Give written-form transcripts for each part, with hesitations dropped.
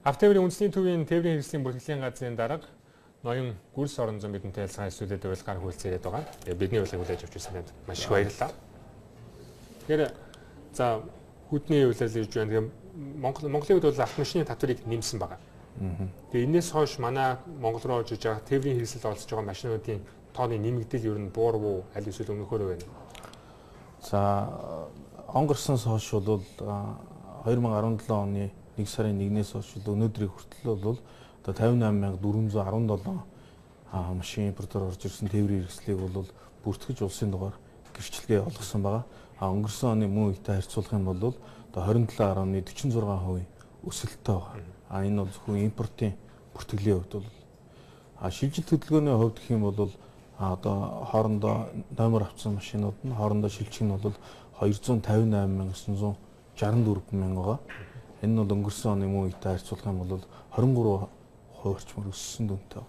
Автотээврийн үндэсний төвийн тээврийн хэрэгслийн бүртгэлийн газрын дарга ноён Гүрс Оронзон бидэнтэй ялцгаан студид уйлгаар хүлцээрээд байгаа. Тэгээ бидний урилгыг хүлээж авч ирсэн танд маш их баярлалаа. Тэгэхээр за хүдний улирал ирж байна. Тэгээ Монголын хувьд бол автомашины татварыг нэмсэн байгаа. Тэгээ энэс хойш манай Монгол руу орж иж байгаа тээврийн хэрэгсэлд оролцож байгаа машинуудын тооны нэмэгдэл ер нь буурвуу, аль эсвэл өмнөхөөрөө байна? За, он гарснаас хойш бол 2017 оны 1 сарын 1-ээс хойш өнөөдрийг хүртэл бол одоо 58,417 машин импортоор орж ирсэн тээврийн хэрэгслийг бол бүртгэж улсын дугаар гэрчлэгээ олгосон байгаа. А өнгөрсөн оны мөн үетэй харьцуулах юм бол одоо 27.46% өсөлттэй байгаа. А энэ бол зөвхөн импортын бүртгэлийн хувьд бол, а шилжилт хөдөлгөөний хувьд гэх юм бол одоо хоорондоо номер авсан машинууд нь хоорондоо шилжих нь бол 258,964 мянга байгаа. Энэ нь бол өнгөрсөн оны мөн үетэй харьцуулах юм бол 23% орчмоор өссөн дүнтэй.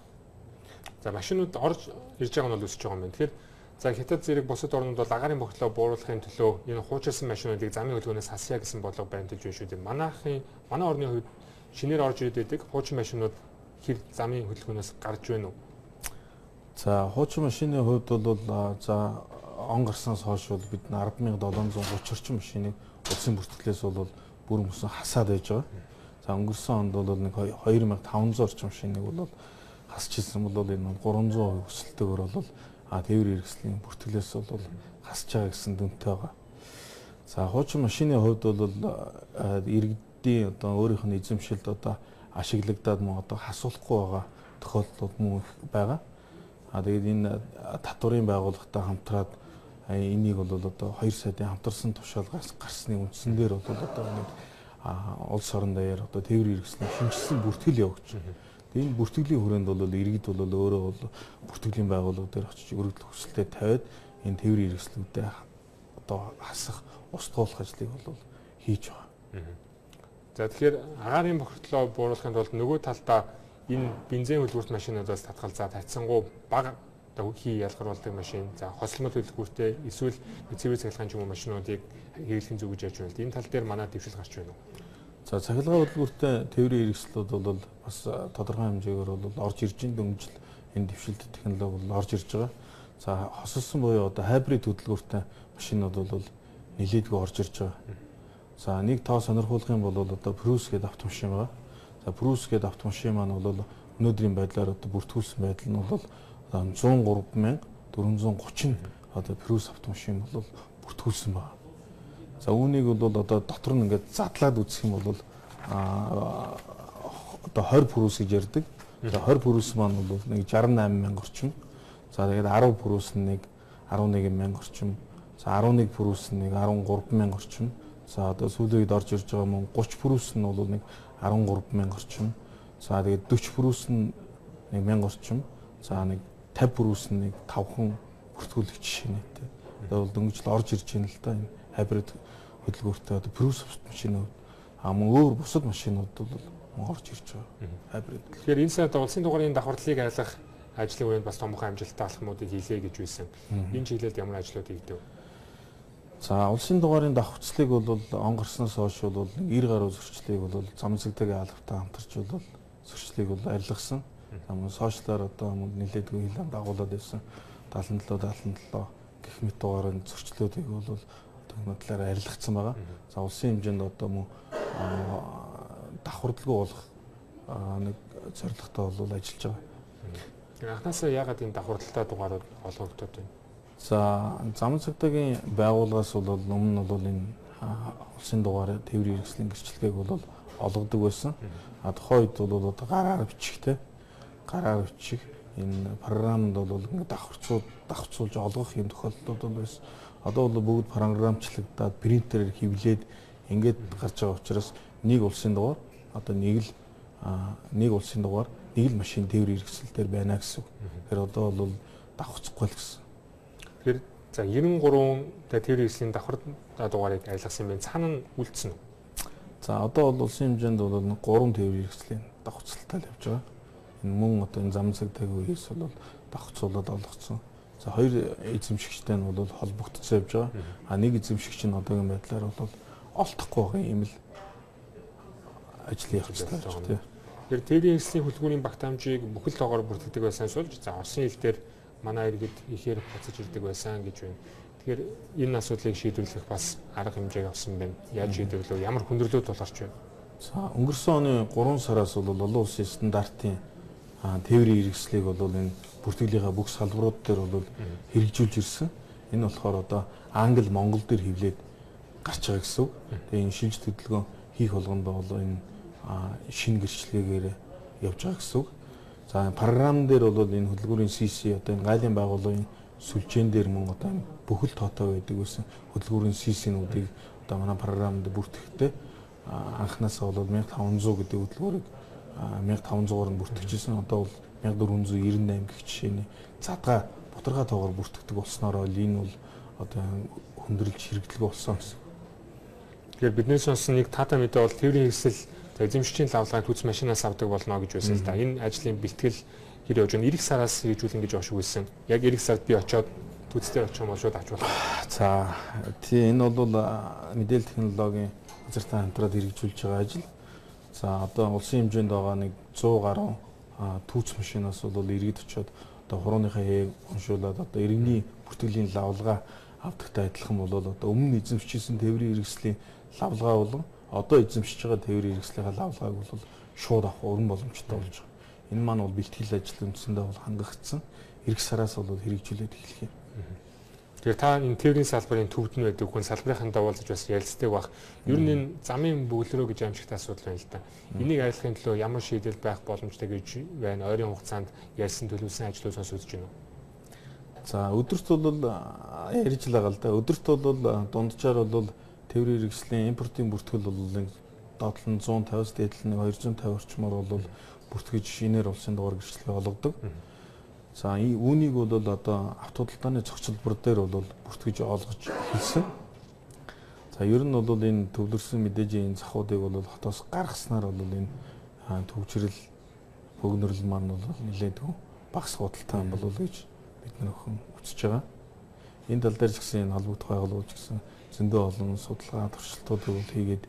За, машинууд орж ирж байгаа нь бол өсөж байгаа юм байна. Тэгэхээр за хятад зэрэг бусад орнууд бол агаарын бохирдлоо бууруулахын төлөө энэ хуучилсан машинуудыг замын хөдөлгөөнөөс хасъя гэсэн бодлого баримталж байна шүү дээ. Манай орны хувьд шинээр орж ирээд байдаг хуучин машинууд хэр замын хөдөлгөөнөөс гарч байна уу? За, хуучин машины хувьд бол за он гарснаас хойш бол бид 10,730 орчим машиныг улсын бүртгэлээс бол бүрэн мөсөн хасаад байж байгаа. За, өнгөрсөн онд бол нэг 2500 орчим машиныг бол хасч ирсэн бол энэ 300% өсөлтөөр бол тээврийн хэрэгслийн бүртгэлээс бол хасж байгаа гэсэн дүнтэй байгаа. За, хуучин машины хувьд бол иргэдийн одоо өөрийнх нь эзэмшилд одоо ашиглагдаад мөн одоо хасуулахгүй байгаа тохиолдлууд мөн байгаа. А тэгээд энэ татварын байгууллагатай хамтраад энийг бол одоо 2 сайдын хамтарсан тушаал гарсны үндсэн дээр бол одоо нэг улс орон даяар одоо тээврийн хэрэгслийн шинжилсэн бүртгэл явагдаж байна. Энэ бүртгэлийн хүрээнд бол иргэд бол өөрөө бол бүртгэлийн байгууллага дээр очиж өргөдөл хүсэлтэд тавиад энэ тээврийн хэрэгслүүдээ одоо хасах, устгуулах ажлыг бол хийж байгаа. За, тэгэхээр агаарын бохирдлоо бууруулахын тулд нөгөө талдаа энэ бензин хөдөлгүүрт машинуудаас татгалзаад харьцангуй бага одоо хий ялгаруулдаг машин, за хосломол хөдөлгүүртэй эсвэл цэвэр цахилгаан ч юм уу машинуудыг хэрэглэх зүг гэж ярьж байна. Энэ тал дээр манай дэвшил гарч байна уу? За, цахилгаан хөдөлгүүртэй тээврийн хэрэгслүүд бол бас тодорхой хэмжээгээр бол орж ирж байна. Дөнгөжл энэ дэвшилт технологи бол орж ирж байгаа. За, хосолсон буюу одоо хайбрид хөдөлгүүртэй машинууд бол нэлээдгүй орж ирж байгаа. За, нэг тоо сонирхуулах юм бол одоо Prius гэдэг автомашин байгаа. За, Prius гэдэг автомашин маань бол өнөөдрийн байдлаар одоо бүртгүүлсэн байдал нь бол 103,430 одоо Prius автомашин бол бүртгүүлсэн байна. За, үүнийг бол одоо дотор нь ингээд задлаад үзэх юм бол одоо 20 Prius гэж ярьдаг. За, 20 Prius маань бол нэг 68 мянга орчим. За, тэгээд 10 Prius нь нэг 11 мянга орчим. За, 11 Prius нь нэг 13 мянга орчим. За, одоо сүүлийн үед орж ирж байгаа мөн 30 Prius нь бол нэг 13 мянга орчим. За, тэгээд 40 Prius нь нэг 1000 орчим. За, нэг 50 Prius нь нэг 5хан бүртгүүлэх жишээ нэтэ. Одоо бол дөнгөжл орж ирж байна л да энэ хайбрид хөдөлгөөртэй одоо Prius машинууд, а мөн өөр бусад машинууд бол орж ирж байгаа. Хайбрид. Тэгэхээр энэ сард улсын дугаарын давхарлыг айлгах ажлын үеэнд бас томоохон амжилттай алхмуудыг хийлээ гэж байсан. Энэ чиглэлд ямар ажлууд хийгдэв? За, улсын дугаарын давхцлыг бол он гарснаас хойш бол 90 гаруй зөрчлийг бол зам зэгдэгийн албатай хамтарч бол зөрчлийг бол арилгасан. За, мөн сошиалар одоо мөн нэлээдгүй хил ам дагуулад байсан 77 77 гэх мэт дугаарын зөрчлүүдийг бол одоо талаар арилгацсан байгаа. За, улсын хэмжээнд одоо мөн давхардалгүй болох нэг зорилготой бол ажиллаж байгаа. Анхнаасаа яагаад энэ давхардалтай дугаарууд олгогдоод байна? За, зам цагдаагийн байгууллагаас бол өмнө нь бол энэ улсын дугаар тээврийн хэрэгслийн гэрчлэгийг бол олгодог байсан. А тухайн үед бол одоо гараар бичихтэй гараар бичих энэ програмд бол ингээд давхарцуулж олгох юм тохиолдлууд бол байсан. Одоо бол бүгд програмчлагдаад принтерээр хэвлээд ингээд гарч байгаа учраас нэг улсын дугаар одоо нэг л нэг улсын дугаар нэг л машин тээврийн хэрэгсэл дээр байна гэсэн үг. Тэгэхээр одоо бол давхцахгүй л гэсэн. Тэгэхээр за 93 тээврийн хэрэгслийн давхар дугаарыг айлгасан юм байна. Цаана нь үлдсэн үү? За, одоо бол улсын хэмжээнд бол 3 тээврийн хэрэгслийн давхцалтай л явж байгаа. Энэ мөн одоо энэ зам цагдаагийн үеэс бол давхцуулаад олгоцсон. За, хоёр эзэмшигчтэй нь бол холбогдсон явж байгаа. А нэг эзэмшигч нь одоогийн байдлаар бол олдохгүй байгаа юм л ажил явах хэрэгтэй байна. Тэгэхээр тээврийн хэрэгслийн хөдөлгүүрийн багтаамжийг бүхэл тоогоор бүртгэдэг байсан сулж за осон хил дээр манай иргэд ихээр буцаж ирдэг байсан гэж байна. Тэгэхээр энэ асуудлыг шийдвэрлэх бас арга хэмжээг авсан байна. Яаж шийдвэрлэв? Ямар хүндрэлүүд тулгарч байна? За өнгөрсөн оны 3 сараас бол олон улсын стандартын тээврийн хэрэгслийг бол энэ бүртгэлийнхаа бүх салбарууд дээр бол хэрэгжүүлж ирсэн. Энэ болохоор одоо англи, монгол дээр хэвлээд гарч байгаа гэсэн үг. Тэгээ энэ шинж хөдөлгөөн хийх болгонд бол энэ шинэ гэрчлэгээр явж байгаа гэсэн үг. За програм дээр бол энэ хөдөлгүүрийн CC одоо энэ гайлын байгууллагын сүлжээн дээр мөн одоо энэ бүхэл тоотой байдаг байсан хөдөлгүүрийн CC-нүүдийг одоо манай програмд бүртгэхдээ анхнаасаа бол 1500 гэдэг хөдөлгүүрийг 1500-аар нь бүртгэжсэн. Одоо бол 1498 гэх жишээний задгаа бутархай тоогоор бүртгэдэг болсноороо энэ бол одоо хүндрэлж хэрэгдэлгүй болсон гэсэн. Тэгэхээр бидний сонсон нэг таатай мэдээ бол тээврийн хэрэгсэл эзэмшигчийн лавлагыг түүц машинаас авдаг болно гэж байсан л да. Энэ ажлын бэлтгэл хэр явж байна? Ирэх сараас хэрэгжүүлнэ гэж байгаа байсан. Яг ирэх сард би очиод түүц дээр очих юм бол шууд авч болох. За тий, энэ бол мэдээлэл технологийн газартай хамтраад хэрэгжүүлж байгаа ажил. За одоо улсын хэмжээнд байгаа нэг 100 гаруй түүц машинаас бол иргэд очиод одоо хурууныхаа хээг уншуулад одоо иргэний бүртгэлийн лавлгаа авдагтай адилхан бол одоо өмнө эзэмшижсэн тээврийн хэрэгслийн лавлгаа болон одоо эзэмшиж байгаа тээврийн хэрэгслийнхаа лавлгааг бол шууд авах өрн боломжтой болж байгаа. Энэ маань бол бэлтгэл ажил үндсэндээ бол хангагдсан. Ирэх сараас бол хэрэгжүүлээд эхлэх юм. Тэгэхээр та энэ тээврийн салбарын төвд нь байдаг хүн салбарынхантаа уулзаж бас ярилцдаг байх. Ер нь энэ замын бөглөрөө гэж амжигтай асуудал байна л да. Энийг арилгахын төлөө ямар шийдэл байх боломжтой гэж байна? Ойрын хугацаанд ярьсан төлөвлөсөн ажлууд сонсогдож байна уу? За өдөрт бол ярьж л байгаа л да. Өдөрт бол дунджаар бол тээврийн хэрэгслийн импортын бүртгэл бол нэг доотлол нь 150-аас дээдл нь 250 орчмоор бол бүртгэж шинээр улсын дугаар гэрчлэгээ олгодог. За үүнийг бол одоо авто худалдааны зохицолбор дээр бол бүртгэж олгож хэлсэн. За ер нь бол энэ төвлөрсөн мэдээж энэ захуудыг бол хотоос гаргаснаар бол энэ төвчрэл бөгнөрл маань бол нэлээд багас худалтай юм болов гэж бид нар өхөн үзэж байгаа. Энэ тал дээр ч гэсэн энэ холбогдох байгууллагууд ч гэсэн зөндөө олон судалгаа туршилтуудыг бол хийгээд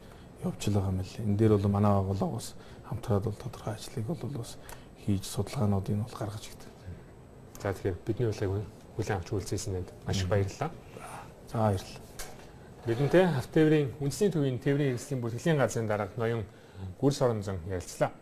явж байгаа юм лээ. Энэ дээр бол манай байгууллага бас хамтраад бол тодорхой ажлыг бол бас хийж судалгаануудыг бол гаргаж ирдэг. За тэгэхээр бидний урилгыг хүлээн авч үйлчилсэнд маш их баярлалаа. За баярлалаа. Бидэнтэй Авт тээврийн үндэсний төвийн тээврийн хэрэгслийн бүртгэлийн газрын дарга ноён Гүрс Оронзон ярилцлаа.